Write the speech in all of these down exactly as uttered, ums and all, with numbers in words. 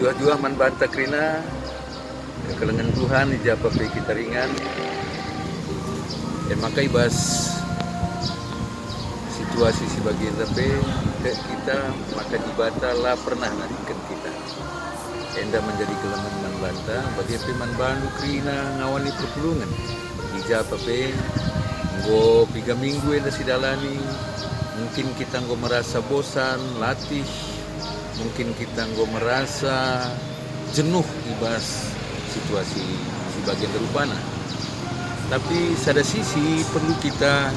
Juah-juah man banta kerina, kekelengen Tuhan i ja pe kita ringan. E maka i bas situasi si bage enda pe, tek kita maka Dibata la pernah nadingken kita. Enda menjadi kelengen man banta, bage pe man bandu kerina ngawani perpulungen. I ja pe enggo piga minggu enda sidalani, mungkin kita enggo merasa bosan, latih, mungkin kita enggo merasa jenuh i bas situasi si bage rupana. Tapi sada sisi perlu kita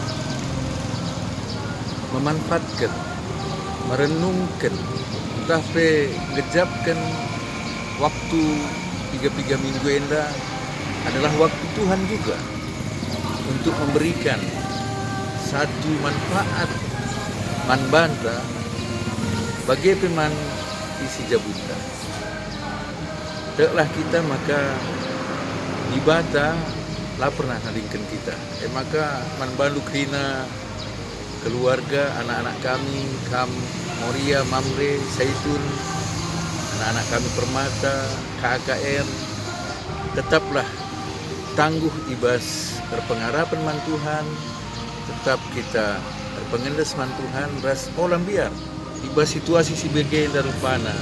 memanfaatken, merenungken, ntah pe ngejapken waktu piga-piga minggu enda adalah waktu Tuhan juga untuk memberikan satu manfaat man banta, bage pe man isi jabunta. Teklah kita maka Dibata la pernah nadingken kita. E maka man bandu kerina keluarga, anak-anak kami, kam Moria, Mamre, Saitun, anak-anak kami Permata, K A K R, tetaplah tangguh i bas erpengarapen man Tuhan, tetap kita erpengendes man Tuhan ras ola mbiar. I bas situasi si bage enda rupana,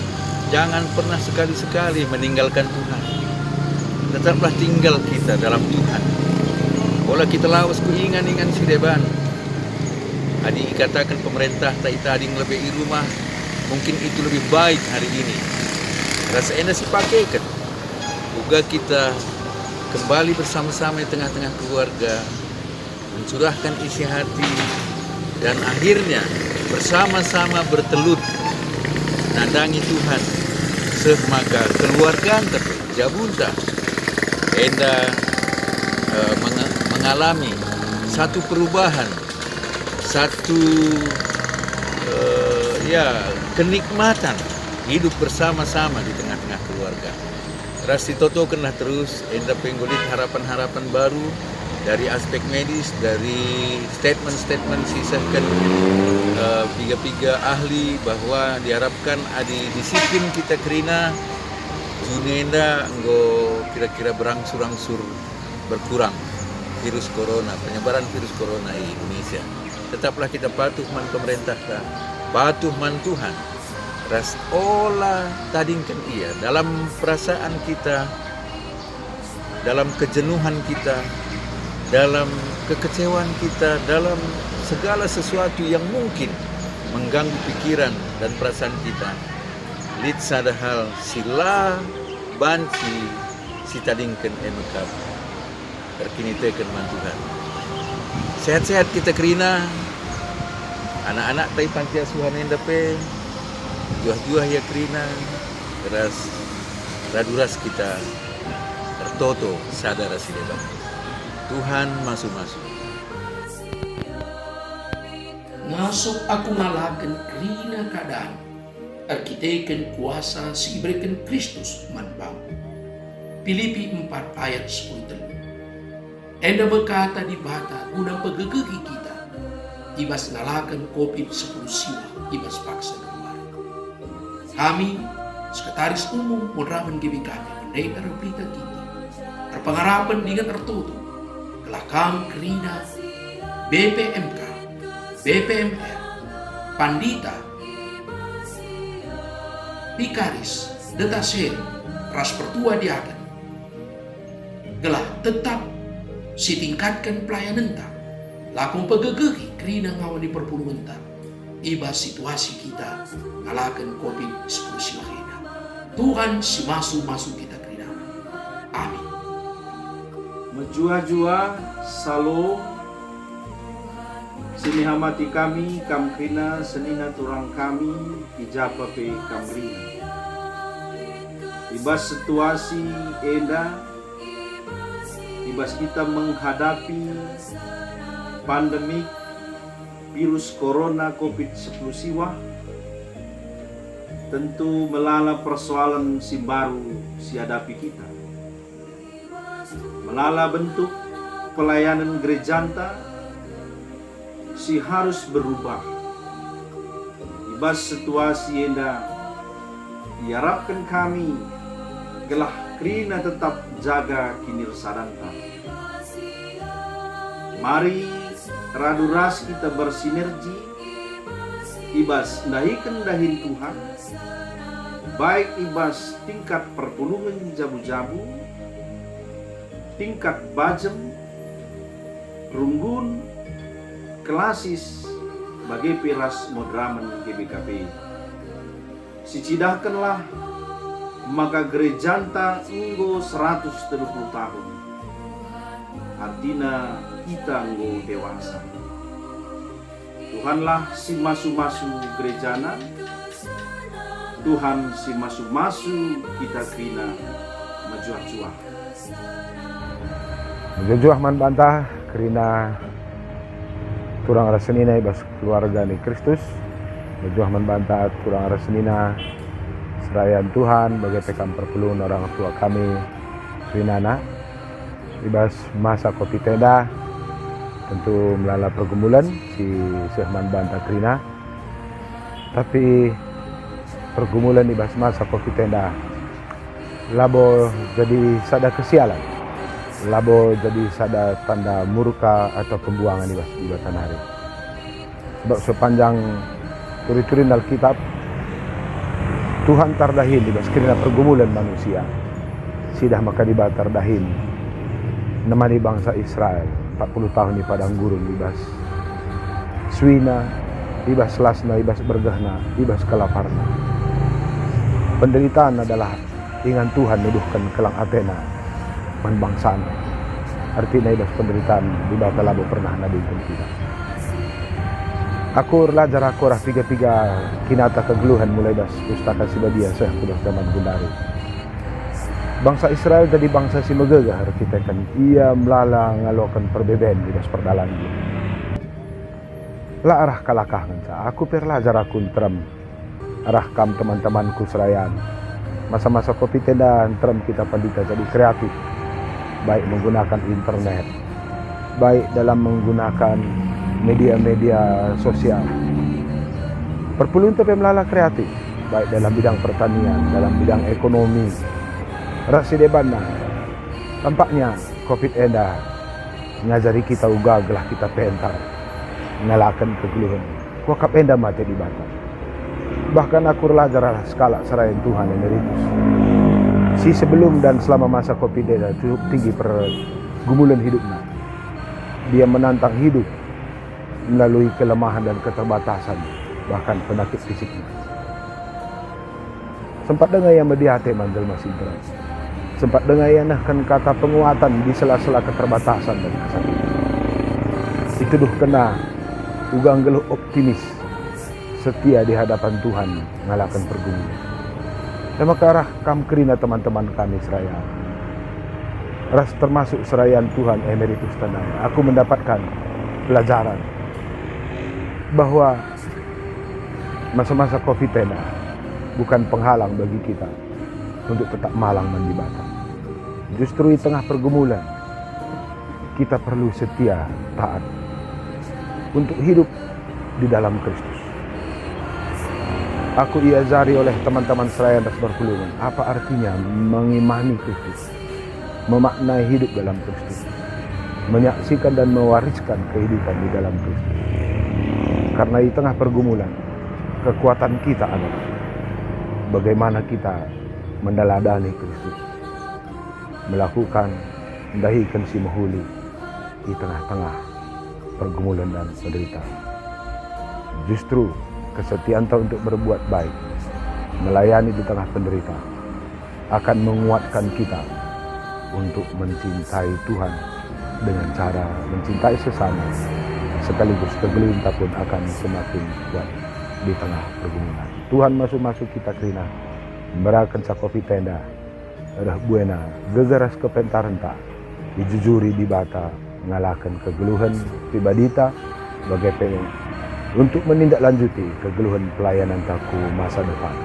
jangan pernah sekali-sekali meninggalkan Tuhan. Tetaplah tinggal kita dalam Tuhan. Ola kita lawes ku ingan-ingan si deban. Adi ikataken pemerentah ta itading lebe i rumah, mungkin itu lebih baik hari ini. Rasa enda sipakeken uga kita kembali bersama-sama i tengah-tengah keluarga, mencurahkan isi hati, dan akhirnya bersama-sama bertelut nandangi Tuhan, seh maka keluarganta pe, jabunta enda, eh, menge-, mengalami satu perubahan, satu, eh, ya, kenikmatan hidup bersama-sama di tengah-tengah keluarga. Ras sitotokenlah terus, enda pe enggo lit harapan-harapan baru dari aspek medis, dari statement-statement si isehken, eh, piga-piga ahli, bahwa diharapkan adi disiplin kita kerina, Juni enda enggo kira-kira berangsur-angsur berkurang virus corona, penyebaran virus corona i Indonesia. Tetaplah kita patuh man pemerentahta, patuh man Tuhan, ras ola tadingken Ia dalam perasaan kita, dalam kejenuhan kita, dalam kekecewaan kita, dalam segala sesuatu yang mungkin mengganggu pikiran dan perasaan kita. Lit sada hal si la banci sitadingken, e me kap erkiniteken man Tuhan. Sehat-sehat kita kerina, anak-anak ta i panti asuhan enda pe, juah-juah ia kerina, ras radu ras kita ertoto sada ras si deban. Tuhan masu-masu. Ngasup aku ngalaken kerina keadan erkiteken kuasa si ibereken Kristus man bangku. Pilipi empat ayat sepuluh telu. Enda me kata Dibata guna mpegegehi kita i bas ngalaken covid sepuluh siwah i bas paksa genduari. Kami, Sekretaris Umum Moderamen G B K P, Pendeta Roblita Ginting, erpengarapen dingen ertoto gelah kam kerina B P M K, B P M R, pandita, vikaris, deta seri, ras pertua diaken, gelah tetap sitingkatken pelayanenta, lako mpegegehi kerina ngawani perpulungenta i bas situasi kita ngalaken covid sepuluh siwah enda. Tuhan si masu-masu kita kerina. Amin. Mejuah-juah, Shalom. Sinihamati kami, kam kerina, senina turang kami, i ja pe kam kerina. I bas situasi enda, i bas kita menghadapi pandemik virus corona covid sepuluh siwah, tentu melala persoalan si mbaru si hadapi kita. Melala bentuk pelayanan gerejanta si harus berubah. I bas situasi enda, iarapken kami gelah kerina tetap jaga kinirsadanta. Mari radu ras kita bersinergi i bas ndahiken dahin Tuhan, baik i bas tingkat perpulungen jabu-jabu, tingkat bajem, runggun, klasis, bage pe ras moderamen G B K P. Sicidahkenlah maka gerejanta enggo seratus telu puluh tahun, artina kita enggo dewasa. Tuhanlah si masu-masu gerejana, Tuhan si masu-masu kita kerina mejuah-juah. Mejuah-juah man banta kerina turang ras senina i bas keluarga ni Kristus. Mejuah man banta turang ras senina serayan Tuhan, bage pe kam perpulungen orang tua kami kerinana. I bas masa covid enda, tentu melala pergumulen si seh man banta kerina. Tapi pergumulen i bas masa covid enda labo jadi sada kesialan, labo jadi sada tanda murka atau pembuangen i bas Dibata nari. Sebab sepanjang turi-turin Alkitab, Tuhan tardahin i bas kerina pergumulen manusia. Sidah maka Dibata erdahin nemani bangsa Israel empat puluh tahun i padang gurun, i bas suina, i bas lasna, i bas bergehna, i bas kelaparna. Penderitaan adalah ingan Tuhan nuduhken kelang ateNa man bangsaNa. Artina i bas penderitaan Dibata labo pernah nadingken kita. Aku erlajar aku arah piga-piga kinata kegeluhen mulai bas Pustaka Si Badia seh ku bas jaman genduari. Bangsa Israel jadi bangsa si megegeh erkiteken ia melala ngaloken perbeben i bas perdalan. La arah kalakah ngenca, aku pe erlajar aku nterem arah kam teman-temanku serayan. Masa-masa covid enda nterem kita pandita jadi kreatif, baik menggunakan internet, baik dalam menggunakan media-media sosial. Perpulunta pe melala kreatif, baik dalam bidang pertanian, dalam bidang ekonomi, ras si debanna. Tampaknya covid enda ngajari kita uga gelah kita pentar ngalaken kegeluhen. Kuakap enda mate Dibata. Bahkan aku erlajar arah sekalak serayan Tuhan emeritus, si sebelum dan selama masa covid enda cukup tinggi pergumulen hidupna. Dia menantang hidup melalui kelemahan dan keterbatasan, bahkan penakit fisiknya. Sempat denga ia mediate man jelma si nterem. Sempat denga ia nehken kata penguatan di sela-sela keterbatasan dan kesakitan. Ituduhkenna uga nggeluh optimis, setia di hadapan Tuhan ngalaken pergumulen. E maka arah kam kerina teman-teman kami serayan, ras termasuk serayan Tuhan emeritus tenang, aku mendapatkan pelajaran bahwa masa-masa covid enda bukan penghalang bagi kita untuk tetap malang man Dibata. Justru i tengah pergumulan, kita perlu setia taat untuk hidup di dalam Kristus. Aku iajari oleh teman-teman serayan ras perpulungen apa artinya mengimani Kristus, memaknai hidup dalam Kristus, menyaksikan dan mewariskan kehidupan di dalam Kristus. Karena di tengah pergumulan, kekuatan kita adalah bagaimana kita meneladani Kristus, melakukan, ndahiken si mehuli i tengah-tengah pergumulan dan penderitaan. Justru kesetianta untuk berbuat baik, melayani di tengah penderitaan, akan menguatkan kita untuk mencintai Tuhan dengan cara mencintai sesama, sekaligus kegeluhenta pun akan semakin kuat di tengah pergumulan. Tuhan masu-masu kita kerina, mberakenca covid enda, reh buena geger ras kepentarenta, ijujuri Dibata, ngalaken kegeluhen pribadita, bage pe untuk menindaklanjuti kegeluhen pelayananta ku masa depan.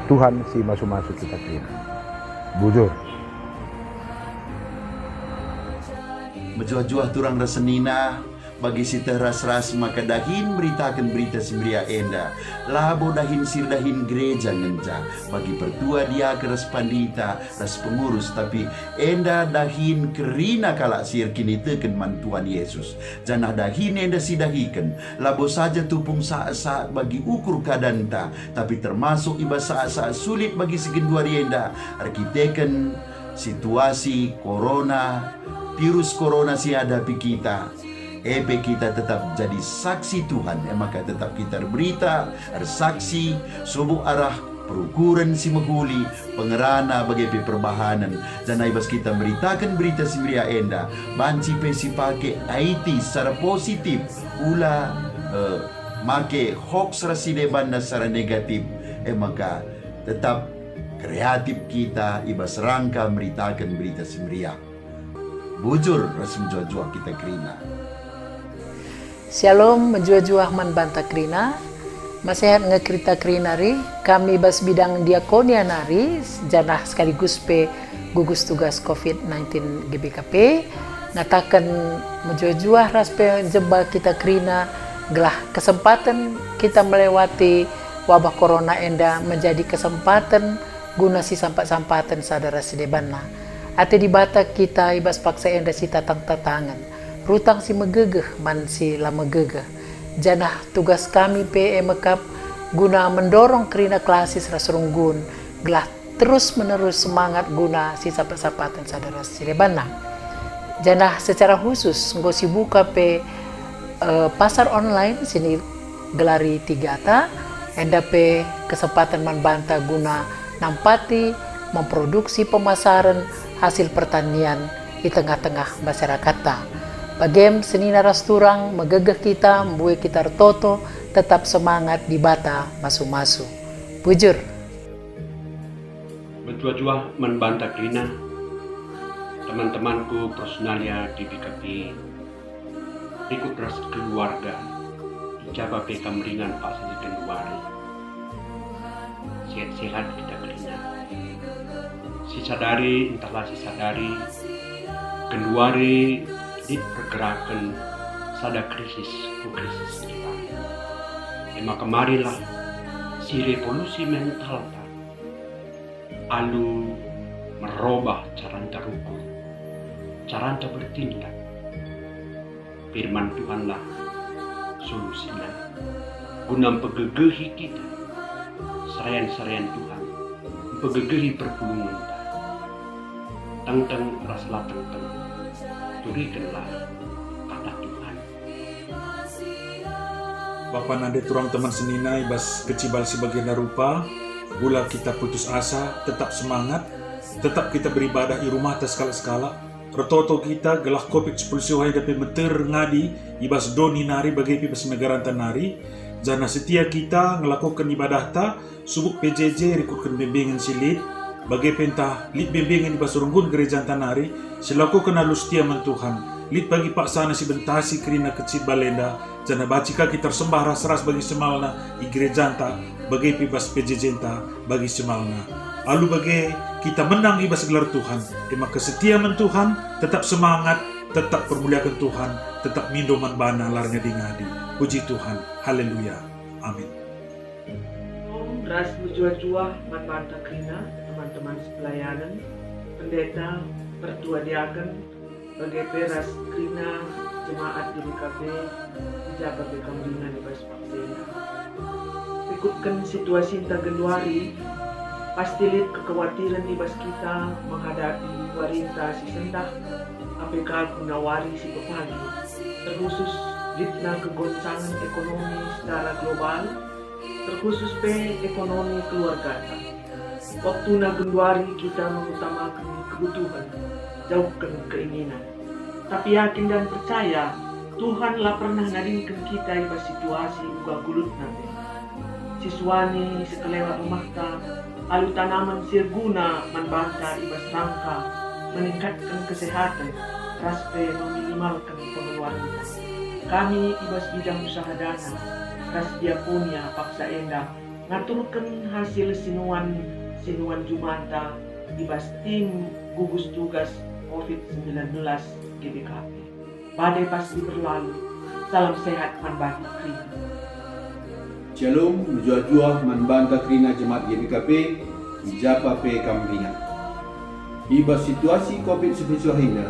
Tuhan si masu-masu kita kerina. Bujur. Mejuah-juah turang ras senina, Bagi si teh ras-ras maka dahin meritaken Berita Si Meriah enda, labo dahin si erdahin gereja ngenca, bagi pertua diaken ras pandita ras pengurus, tapi enda dahin kerina kalak si erkiniteken man Tuhan Yesus. Janah dahin enda sidahiken, labo saja tupung saat-saat bagi ukur keadanta, tapi termasuk i bas saat-saat sulit bagi si genduari enda, erkiteken situasi korona, virus korona si ihadapi kita. E pe kita tetap jadi saksi Tuhan, e maka tetap kita erberita, ersaksi, subuk arah perukuren si mehuli, pengerana bage pe perbahanen, janah i bas kita meritaken Berita Si Meriah enda, banci pe sipake I T secara positif, ula, eh, make hoax ras si debanna secara negatif, e maka tetap kreatif kita i bas rangka meritaken Berita Si Meriah. Bujur ras mejuah-juah kita kerina. Shalom, mejuah-juah man banta kerina. Masehat nge kita kerina nari, kami bas bidang diakonia nari, janah sekaligus pe gugus tugas covid nineteen G B K P, ngataken mejuah-juah ras pe jemba kita kerina gelah kesempaten kita melewati wabah korona enda menjadi kesempaten guna sisampat-sampaten sada ras si debanna. Ate Dibata kita i bas paksa enda sitatang-tatangen, rutang si megegeh man si la megegeh. Janah tugas kami pe e mekap guna mendorong kerina klasis ras runggun, gelah terus-menerus semangat guna sisampat-sampaten sada ras si debanna. Janah secara khusus enggo sibuka pe, eh, pasar online si nigelari Tigata, enda pe kesempaten man banta guna nampati memproduksi pemasaren hasil pertanian i tengah-tengah masyarakatta. Bagem senina ras turang, megegeh kita, mbue kita ertoto, tetap semangat, Dibata masu-masu. Bujur. Mejuah-juah man banta kerina, teman-temanku personalia G B K P, rikut ras keluarga, i ja pe kam ringan paksa genduari. Sehat-sehat kita kerina. Sisadari ntahlah sisadari, genduari lit pergeraken sada krisis ku krisis kita. E maka marilah sirevolusi mentalta alu merobah caranta rukur, caranta bertindak. Firman Tuhanlah solusina, guna mpegegehi kita, serayan-serayan Tuhan, mpegegehi perpulungenta. Tengteng ras la tengteng, turikenlah kata Tuhan. Bapa nande turang teman senina i bas kecibal si bagenda rupa, ula kita putus asa, tetap semangat, tetap kita beribadah i rumahta sekalak-sekalak, ertoto kita gelah covid sepuluh siwah enda pe meter ngadi i bas doni nari bage pe i bas negaranta nari, janah setia kita ngelakoken ibadahta, subuk P J J rikutken bembengen si lit, bage pe ntah lit bembengen i bas runggun gerejanta nari, silakoken alu setia man Tuhan. Lit bagi paksana sibentasi kerina kecibal enda, janah banci ka kita ersembah ras-ras bagi semalna i gerejanta, bage pe i bas P J J-nta bagi semalna. Alu bage kita menang i bas gelar Tuhan, e maka setia man Tuhan, tetap semangat, tetap permuliaken Tuhan, tetap mindo man baNa la erngadi-ngadi. Puji Tuhan. Haleluya. Amin. Shalom ras mejuah-juah man banta kerina, teman-teman sepelayanen, pendeta, pertua diaken, bage pe ras kerina jemaat G B K P, i ja pe kam ringan i bas paksa enda. Rikutken situasinta genduari, pasti lit kekuatiren i bas kita menghadapi warinta si sendah, ape ka guna wari si pepagi, terkhusus litna kegoncangen ekonomi secara global, terkhusus pe ekonomi keluargata. Waktuna genduari kita mengutamaken kebutuhen, jauhken keinginan. Tapi yakin dan percaya, Tuhan la pernah nadingken kita i bas situasi uga kulutna pe. Sisuani sekelewet rumahta, alu tanamen si erguna man banta i bas rangka meningkatken kesehaten ras pe meminimalken pengeluarenta. Kami i bas bidang usaha dana ras diakonia paksa enda ngaturken hasil sinuan-sinuan jumanta i bas tim gugus tugas covid sembilan belas G B K P. Badai pasti berlalu, Salam sehat man bandu kerina. Shalom, mejuah-juah man banta kerina jemaat G B K P, i ja pe kam ringan. I bas situasi covid sepuluh enda,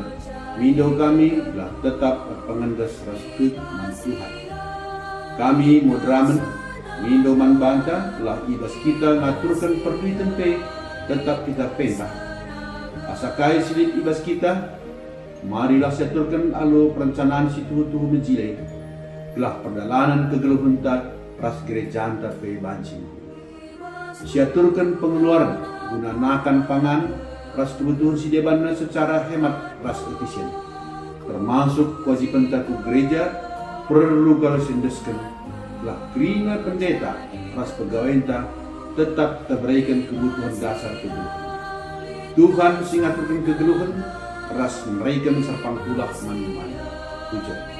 mindo kami gelah tetap erpengendes ras tek man Tuhan. Kami moderamen mindo man banta gelah i bas kita ngaturken perduiten pe tetap kita pentah. Asa kai si lit i bas kita, marilah siaturken alu perencanan si tuhu-tuhu mejile, gelah perdalanen kegeluhenta ras gerejanta pe banci mehuli. Siaturken pengeluaren guna nakan pangan ras kebutuhen si debanna secara hemat ras efisien, termasuk kewajibenta ku gereja, perlu kal siendesken, gelah kerina pendeta ras pegawenta tetap terbereken kebutuhen dasar kegeluhen. Tuhan si ngaturken kegeluhen ras mereken serpang pulah man jemaat. Puji.